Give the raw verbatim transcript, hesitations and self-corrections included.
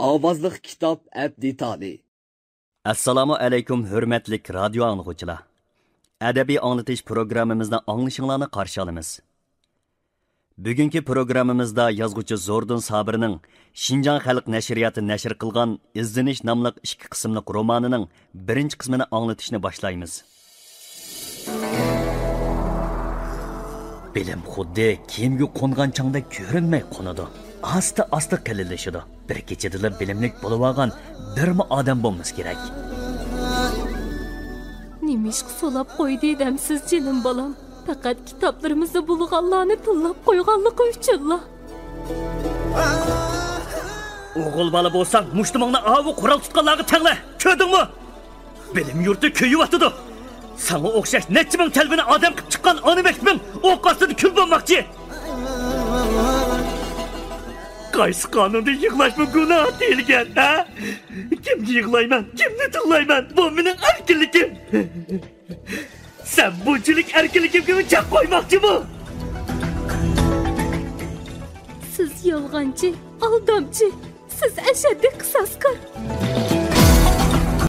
ئاۋازلىق كىتاب ئەپ دېتالى. ئەسسالامۇ ئەلەيكۇم، ھۆرمەتلىك رادىيو ئاڭلىغۇچىلار! ئەدەبىي ئاڭلىتىش پروگراممىمىزنى ئاڭلىشىڭلارنى قارشى ئالىمىز. بۈگۈنكى پروگراممىمىزدا يازغۇچى زوردۇن سابىرنىڭ شىنجاڭ خەلق نەشرىياتى نەشر قىلغان ئىزدىنىش ناملىق ئىككى قىسىملىق رومانىنىڭ بىرىنچى قىسمىنى ئاڭلىتىشنى باشلايمىز. بىلىم خۇددى كىيىمگە قونغان چاڭدەك كۆرۈنمەي قونىدۇ. ئاستا-ئاستا قېلىنلىشىدۇ. بىر كېچىدىلا بىلىملىك بولۇۋالغان بىرمۇ ئادەم بولمىسا كېرەك. نېمىشقا سولاپ قويدى دەمسىز جېنىم بالام؟ پەقەت كىتابلىرىمىزدا بولغانلارنى تىللاپ قويغانلىقى ئۈچۈنلا. ئوغۇل بالا بولساڭ، مۇشتۇمۇڭنى ئاۋۇ قورال تۇتقانلارغا تەڭلە. كۆردۈڭمۇ؟ بىلىم يۇرتى كۆيۈۋاتىدۇ. ساڭا ئوخشاش نەچچە مىڭ تەلۋىنى ئادەم قىلىپ چىققان ئانا مەكتىپىڭ ئوق ئاستىدا كۈل بولماقچى. قايسى قانۇندا يىغلاشمۇ گۇناھ دېيىلگەن، ھە؟ كىمگە يىغلايمەن، كىمنى تىللايمەن، بۇ مېنىڭ ئەركىنلىكىم. سەن بۇنچىلىك ئەركىنلىكىمگىمۇ چەك قويماقچىمۇ؟ سىز يالغانچى، ئالدامچى، سىز ئەشەددىي قىساسكار.